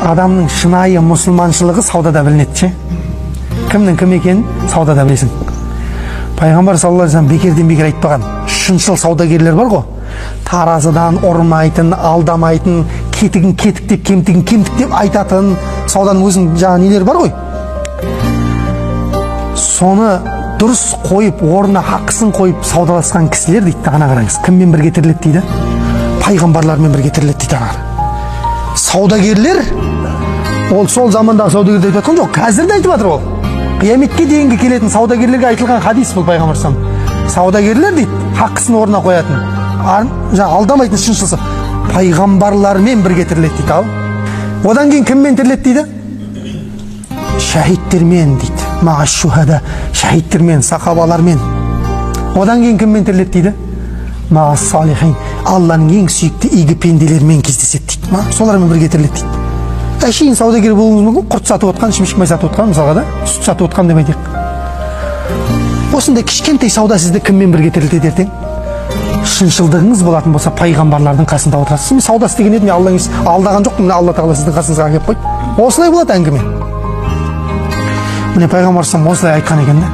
Адамның шынайы мұсылманшылығы саудада білінеді ше. Кімнің кім екенін саудада білесің. Пайғамбар саллаллаху алейхи вассалам бекерден бекер айтпаған. Шыншыл саудагерлер бар ғой. Таразыдан ұрмайтын, алдамайтын, кетігін кетік деп, кемтігін кемтік деп айтатын сауданың өзінің жаңа нелері бар ғой. Соны дұрыс қойып, орнына хақысын қойып саудаласқан кісілер дейді, ана қараңыз, кіммен бірге тіріледі дейді? Пайғамбарлармен бірге тіріледі дейді ана. Саудагерлер, ол сол замандағы саудагерді айтып жатқан жоқ, қазір де айтып жатыр ол. Қияметке дейінгі келетін саудагерлерге айтылған хадис бұл пайғамбар саллаллаху. Саудагерлер дейді, хақысын орнына қоятын, жаңа алдамайтын шыншылсы пайғамбарлармен бірге тіріледі дейді. Ал одан кейін кіммен тіріледі дейді? Шәһидтермен дейді. Маа шухада, шәһидтермен, сахабалармен. Одан кейін кіммен тіріледі дейді? Маа салихин, Алланың ең сүйікті игі пенделерімен кездеседі дейді. Солармен бірге тіріледі дейді. Әшейін саудагер болуыңыз мүмкін, құрт сатып отқан, шімшік май сатып отқан, мысалға да, сүт сатып отқан деп айтайық. Осындай кішкентай сауда сізді кіммен бірге тірілтеді ертең? Шыншылдығыңыз болатын болса, пайғамбарлардың қасында отырасыз. Мен сауда істеген едім, мен Алланың алдаған жоқпын, міне Алла тағала сіздің қасыңызға әкеліп қойды. Осылай болады әңгіме. Міне пайғамбар саллаллаху осылай айтқан екен да.